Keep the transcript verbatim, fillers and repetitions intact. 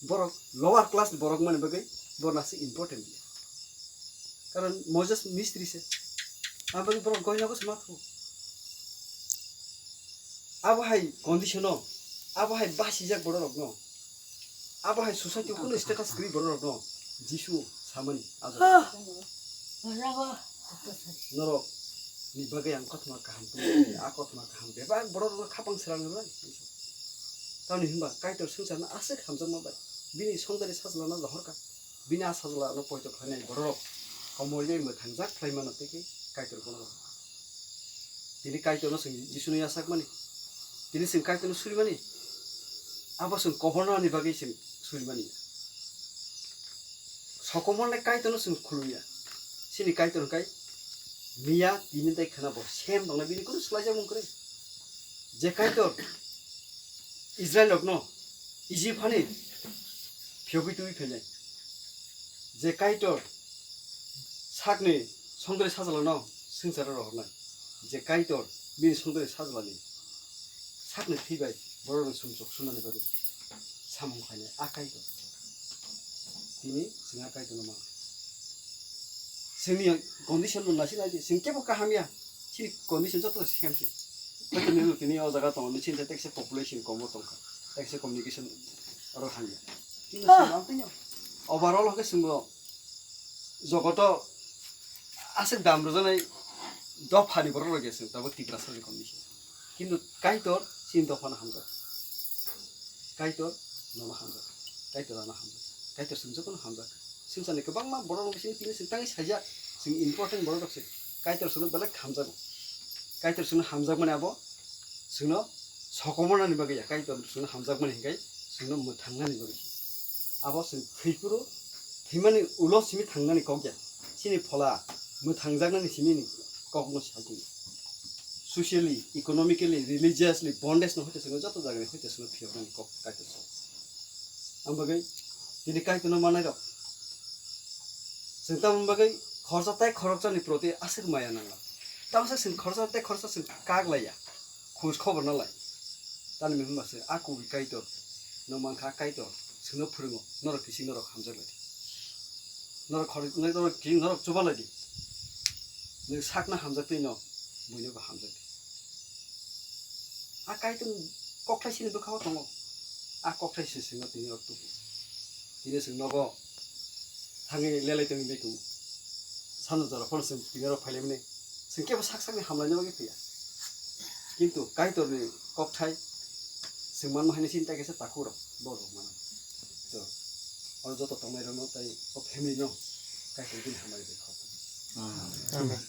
Borok lower class ni borok mani bagwi borok nasi important ya. Karon Moses mistri se. Aboni borok goina ko sma thu. Abo hai condition o, abo hai basijak borok rok no. Abo hai society o kuno status kwrwi borok rok no. Jisu samani ajo. Norok ni bagwi ang kothoma kaham tongwi, a kothoma kaham bebak borok rok khapang srang rwbai. Tamni hinba Kaitor swngcharno aswk hamjakma bai bini songdari sajlano rohorkha. Bini a sajlano poito khlainai bororok komor bai mwthangjak khlai mano tei khe Kaitor bono rohorkha. Tini Kaitorno chwng Jisuni yachakmani, tini chwng Kaitorno surimani, abo chwng kobornani bagwi chwng surimani. Sokomornai Kaitorno chwng khulumya. Chini Kaitor hwnkhe miya tini tei khwna bo same tongnai, bini kunu swlaijakmung kwrwi. Je Kaitor Israel rokno Egypt hani phiyogwi twi phainai, je Kaitor sakni songdari sajlano swngcharo rohornai, je Kaitor bini songdari sajlani sakni thwi bai borokno sumsok sumnani bagwi samung khlainai a Kaitor. Tini chwng a Kaitorno mano. Chwngni condition bo naisik naidi, chwng kebo kaham ya. Chini condition joto same se. Hwnkhe nini tini o jaga tongo, nini chini tekse population komo tongkha, tekse communication oro hamya. Kintu chwng ang tini overall hwnkhe chwngbo jogoto aswk dam rwjaknai dophani borok rok ya chwng tabuk Tiprasa ni condition. Kintu Kaitor chini dophano hamjak. Kaitor nono hamjak. Kaitor ano hamjak. Kaitor chwng jotono hamjak. Swngcharni kwbangma borok rok bising tini chwng tangwi saijak. Chwng important borok rok se. Kaitor chwngno belai hamjago. Kaitor chwngno hamjakmani abo chwngno sokomornani bagwi ya. Kaitor chwngno hamjakmani hinkhe chwngno mwthangnani bagwi. Abo chwng thwi phuru thwimani ulo simi thangnani kok ya. Chini phola mwthangjaknani simi ni kokno sai tong. Socially, economically, religiously bondage no hoite chwngno joto jagani hoite chwngno phiyoknani kok Kaitor sa. Ang bagwi tini Kaitorno manai rok. Chwng tamoni bagwi khoroksa tei khoroksani proti aswk maya nangla. Tamsa chwng khoroksa tei khoroksa chwng kak laiya. Khoj khobor no lai. Tamni hwnba se a kubui Kaitor no mankha, Kaitor chwngno phwrwngo, norok kisi norok hamjak lai di. Norok khorok, norok kisi norok chuba lai di. Nwng sakno hamjak twi no buino bo hamjak di. A Kaitor kokthai sini bwkha o tongo. A kokthai se sino tini rok tubu. Tini chwng nogo thangwi lelai tongwi bai tongo. Sano jora phano chwng tini rok phailaimani. Chwng kebo sak sakni hamlaina bagwi phiya. Kintu Kaitorni kokthai chwng manma haino chini tai kaisa takhuk rok borok mano. To, oro joto tongnai rokno tai o family no Kaitor bini hamari bai khok. Amen.